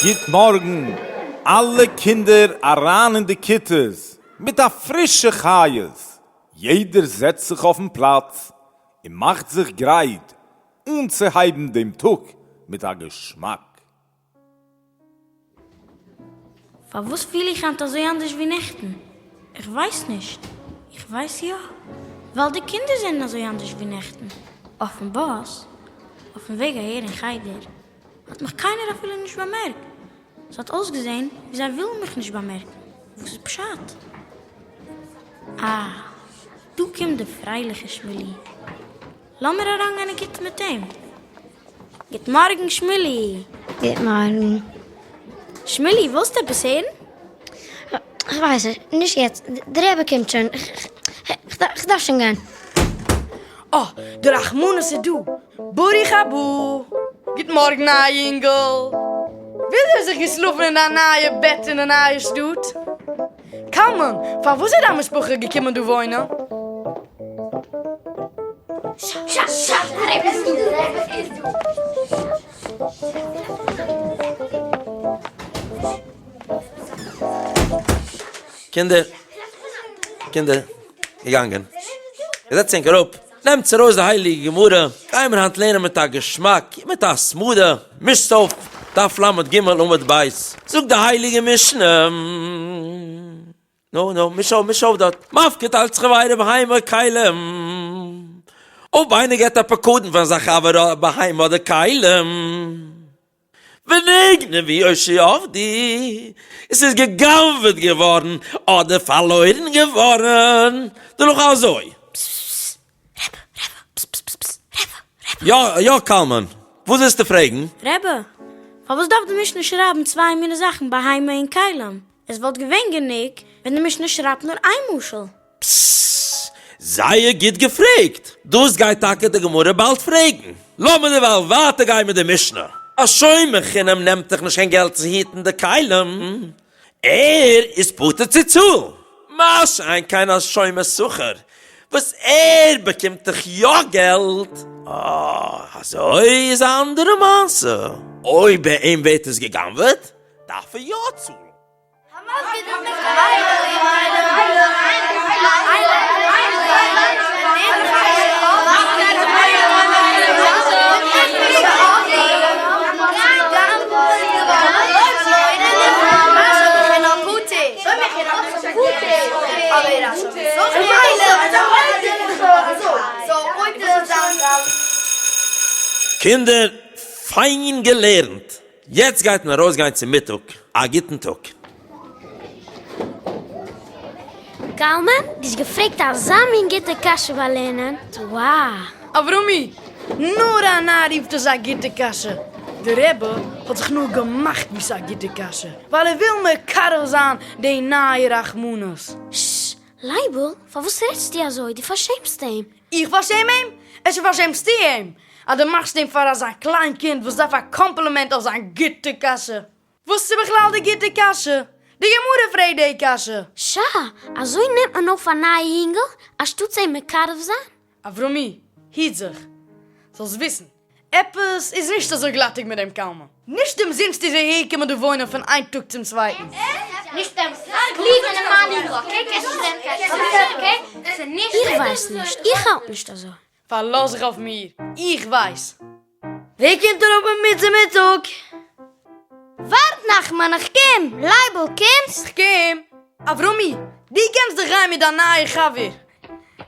גוט מארגן אלע קינדער אריין אין די כיתות מיט א פרישע חיות, יעדער זעצט זיך אויפן פלאץ און מאכט זיך גרייט אנצוהייבן דעם טאג מיט א געשמאק. פארוואס פיל איך היינט אזוי אנדערש ווי נעכטן? איך ווייס נישט. איך ווייס יא. ווייל די קינדער זענען אזוי אנדערש ווי נעכטן. אויפן באס, אויפן וועג אהער אין חדר, האט מיך קיינער אפילו נישט באמערקט. ס'האט אויסגעזען ווי זיי ווילן מיך נישט באמערקן. וואס איז פשט? אה, דא קומט די פרייליכע שמילי. לאמיר אריינגיין אין כיתה מיט אים. גוט מארגן שמילי! גוט מארגן. שמילי, ווילסט עפעס הערן? כ'ווייס נישט, נישט יעצט, די רבי קומט שוין, כ'דארף שוין גיין. אה, די רחמנות איז דא! ברוך הבא! גוט מארגן נייע אינגל! וויאזוי האסט זיך געשלאפן אין דיין נייע בעט אין די נייע שטאט? קלמן, פארוואס איז דיין משפחה געקומען דא וואוינען? קינדער, קינדער, געגאנגען. זעצט ענק אראפ, נעמטס ארויס די הייליגע גמרא, גיימער היינט לערנען מיט א געשמאק, מיט א התמדה, מישטס אויף דף ל"ג עמוד ב', זאגט די הייליגע משנה, נו נו, מיש אויף, מיש אויף דארט, מפקיד על חברו בהמה כלים, אויב איינער געבט א פקדון פאר זיין חבר א בהמה אדער כלים, ונגנבו או שאבדו, עס איז גע'גנב'עט געווארן אדער פארלוירן געווארן, דערנאך אזוי. פספספס, רבי, רבי, פספספס, רבי, רבי. יא, יא קלמן, וואס ווילסטו פרעגן? רבי, פארוואס דארף די משנה שרייבן צוויי מיני זאכן בהמה און כלים? עס וואלט געווען גענוג ווען די משנה שרייבט נאר איין משל. פסס, זייער גוט געפרעגט! דאס גייט טאקע די גמרא באלד פרעגן. לאמיר דערווייל ווייטער גיין מיט די משנה. א שומר חינם נעמט דאך נישט קיין געלט צו היטן די כלים, ער איז פטור צו צאלן. מה שאין כן א שומר שכר וואס ער באקומט דאך יא געלט. אה, אזוי איז א אנדערע מעשה. אויב ביי אים ווערט עס גע'גנב'עט, דארף ער יא צאלן. קינדער, פיין געלערנט! יעצט גייט מען ארויסגיין צו מיטאג, א גוטן טאג. קלמן, דו האסט געפרעגט אזא מין גוטע קשיא ביי לערנען, wow! אברומי, נאר א נאר רופט עס א גוטע קשיא, די רבי האט זיך נאר געמאכט ווי ס'איז א גוטע קשיא, ווייל ער וויל מקרב זיין די נייע רחמנות. ששש, לייבל, פארוואס רעדסטו אזוי, דו פארשעמסט אים. איך פארשעם אים? אפשר פארשעמסטו אים אז דו מאכסט אים פאר אזא קליין קינד וואס דארף א קאמפלימענט אויף זיין גוטע קשיא. וואס איז בכלל די גוטע קשיא? די גמרא פרעגט די קשיא. שא, אזוי נעמט מען אויף א נייע יונגל אנשטאטס אים מקרב זיין? אברומי, היט זיך. זאלסט וויסן, עפעס איז נישט אזוי גלאטיג מיט דעם קלמן. נישט אומזינסט איז ער אהערגעקומען דא וואוינען פון איין טאג צום צווייטן. איך ווייס נישט, איך האלט נישט אזוי. פארלאז זיך אויף מיר, איך ווייס. ווער קומט אראפ מיט מיר צו מיטאג? ווארט נחמן איך קום! לייבל קומסט? כ'קום! אברומי, דו קענסט דיך גיין מיט דיין נייע חבר.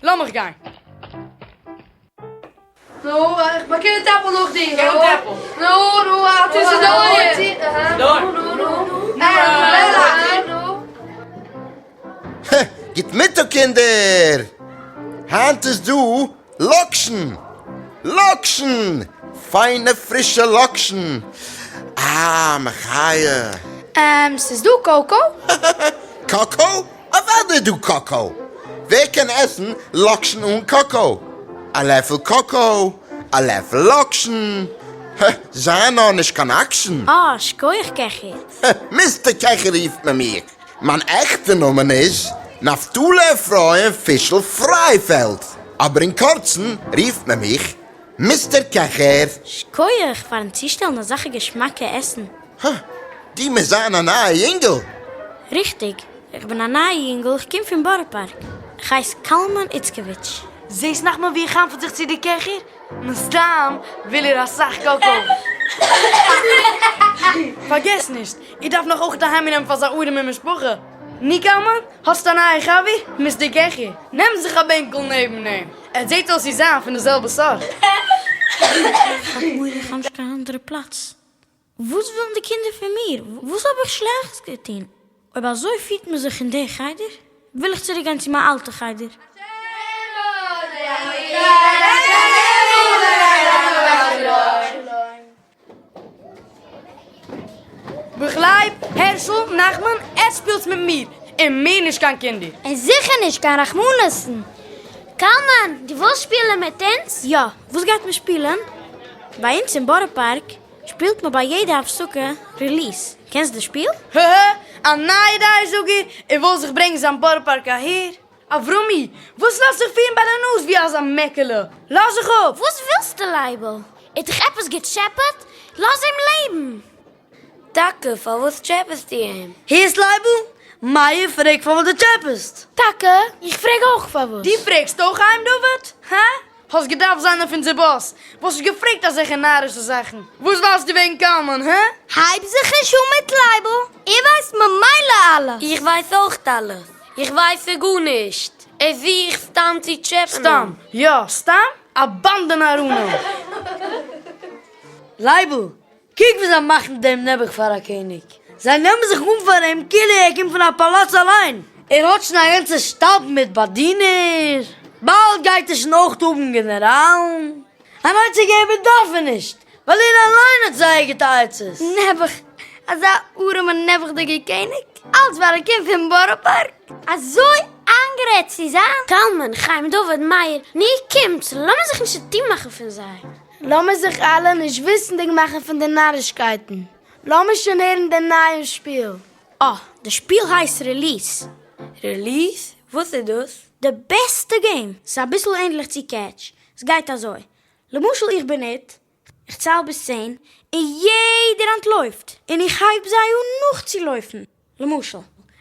לאמיך גיין. נו, איך באקום די טעפל נאך דיר. נו, נו, נו, א נו, נו, נו, נו. גוט מיטאג קינדער! היינט איז דא לאקשן! לאקשן! פיינע פרישע לאקשן! אה, מחיה! ס'איז דא קאקא? קאקא? אוודאי דא קאקא! ווער קען עסן לאקשן אן קאקא? א לעפל קאקא, א לעפל לאקשן, הע, זיי נאר נישט קיין אקשן! אה, שקויעך קעכער! הע, מיסטער קעכער רופט מען מיך! מיין עכטע נאמען איז נפתלי אפרים פישל פרייפעלד, אבער אין קורצן רופט מען מיך מיסטער קעכער. שקויעך פארן צושטעלן אזאלכע געשמאקע עסן. הע. דו מוזט זיין א נייע יונגל! ריכטיג, איך בין א נייע יונגל, איך קום פון בארא פארק, איך הייס קלמן איצקאוויטש. זעסט נחמן ווי ער חנפ'עט זיך צו די קעכער? מסתם וויל ער אסאך קאקאו. פארגעס נישט, ער דארף נאך אויך אהיימנעמען פאר זיין ארעמע משפחה. נו קלמן, האסט א נייע חבר? מיסטער קעכער, נעם זיך א בענקל נעבן אים, ער זעט אויס צו זיין פון די זעלבע סארט. איך האב מורא איך האב נישט קיין אנדערע פלאץ. וואס ווילן די קינדער פון מיר? וואס האב איך שלעכטס געטון? אויב אזוי פירט מען זיך אין די חדר, וויל איך צוריק גיין צו מיין אלטע חדר. ברוך לייב, הערשל, נחמן, עטס שפילטס מיט מיר, און מיר נישט קיין קינדער. און זיכער נישט קיין רחמנות'ן. קלמן, דו ווילסט שפילען מיט אונז? יא, וואס גייט מען שפילען? ביי אונז אין בארא פארק שפילט מען ביי יעדע הפסקה release, קענסט די שפיל? הא הא, א נייע דעה זאג איר, ער וויל זיך ברענגן זיין בארא פארק אהער. אברומי, וואס לאזט זיך פירן ביי די נאז ווי אזא מעקעלע? לאז זיך אפ! וואס ווילסטו לייבל? ער האט דיך עפעס געטשעפעט? לאז אים לעבן! טאקע, פארוואס טשעפעסטו אים? הערסט לייבל? מאיר פרעגט פארוואס דו טשעפעסט. טאקע? איך פרעג אויך פארוואס. דו פרעגסט אויך חיים דוד? הא? האסט געדארפט זיין אויף אונזער באס, וואלסט נישט געפרעגט אזעלכע נארישע זאכן. וואס ווייסטו וועגן קלמן, הא? הייב זיך נישט אן מיט לייבל, ער ווייסט ממילא אלעס. איך ווייס אויך אלעס. איך ווייס גארנישט. ער זוכט סתם צו טשעפענען. סתם? יא, סתם? א באנדע נאראנים! לייבל, קוק ווי זיי מאכן דעם נעבעך פאר א קעניג. זיי נעמען זיך אן פאר אים כאילו ער קומט פון א פאלאץ אליין. ער האט שוין א גאנצע שטאב מיט באדינער. באלד גייט ער שוין אויך האבן גענעראלן. אן עצה געבער דארף ער נישט, ווייל ער אליין האט זייער גוטע עצות. נעבעך, אזא ארעמע נעבעכדיגע קעניג, אלץ ווייל ער קומט פון בארא פארק. אזוי איינגערעדט צו זיין. קלמן, חיים דוד, מאיר, נו קומטס, לאמיר זיך נישט צוטון מאכן פון זיי. לאמיר זיך אלע נישט וויסנדיג מאכן פון די נארישקייטן, לאמיר שוין הערן דעם נייעם שפיל. אה, די שפיל הייסט release. Release? וואס איז דאס? די בעסטע game! ס'איז אביסל ענדליך צו catch, ס'גייט אזוי, למשל איך בין it, איך צייל ביז צען, און יעדער אנטלויפט, און איך הייב זיי אן נאכצולויפן, למשל,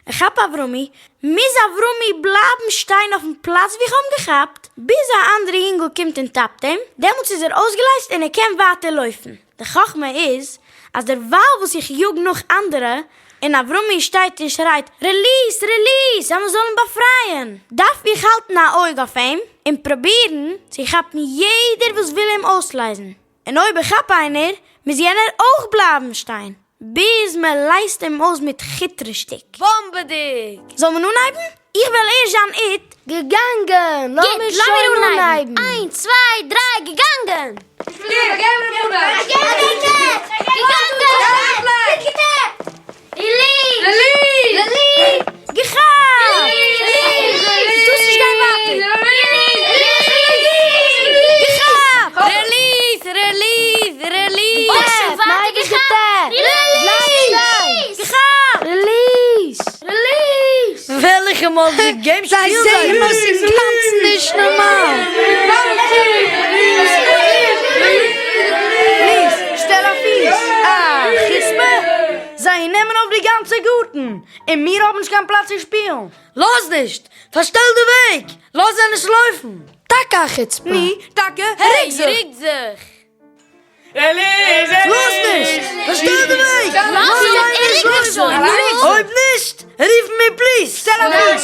איך כאפ אברומי, מוז אברומי בלייבן שטיין אויפן פלאץ ווי איך האב אים געכאפט, ביז א אנדערע יונגל קומט און טאפט אים, דעמאלטס איז ער אויסגעלייזט און ער קען ווייטער לויפן. די חכמה איז, אז דערווייל וואס איך יאג נאך אנדערע, און אברומי שטייט און שרייט release! Release! אז מען זאל אים באפרייען! דארף איך האלטן א אויג אויף אים, און פרובירן צו כאפן יעדער וואס וויל אים אויסלייזן. און אויב איך כאפ איינער, מוז יענער אויך בלייבן שטיין, ביז מען לייזט אים אויס מיט כיטרע שטיק. באמבעדיג! זאל מען אנהייבן? איך וועל ערשט זיין it. געגאנגען! גוט, לאמיר שוין לאמיר אנהייבן. אנהייבן! איינס, צוויי, דריי, געגאנגען! געכאפט! טארסט נישט גיין ווייטער! געכאפט! Release! Release! Release! אוי, שוין ווייטער געכאפט! Release! געכאפט! Release! Release! וועלכע מאל די game זיי שפילן זעהן זיי אויס אינגאנצן נישט נארמאל. פליז, שטעל א פיס! אה, חוצפה! זיי נעמען אויף די גאנצע גארטן, און מיר האבן נישט קיין פלאץ צו שפילן. לאז נישט! פארשטעל די וועג! לאז זיי נישט לויפן! טאקע א חוצפה! נו, טאקע, רוק זיך! רוק זיך! לאז נישט! פארשטעל די וועג! לאז זיי נישט! נישט ער רוקט זיך לויפן! שוין! אויב נישט, רופן מיר פליס! שטעל א פיס!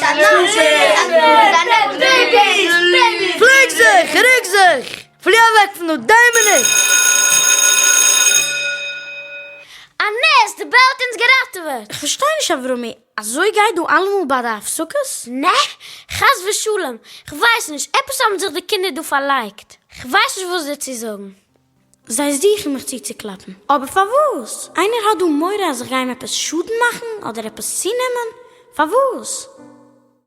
פלעג זיך! רוק זיך! פלי אוועק פון דא די מינוט! א נס! די בעל האט אונז געראטעוועט! איך פארשטיי נישט אברומי, אזוי גייט דא אלעמאל ביי די הפסקות? נע, חס ושלום, כ'ווייס נישט, עפעס האבן זיך די קינדער דא פארלייגט, כ'ווייס נישט וואס דיר צו זאגן. זיי זוכן מיך צוצוקלאפן, אבער פארוואס? איינער האט דא מורא אז איך גיי אים עפעס שאדן מאכן אדער עפעס צונעמען? פארוואס?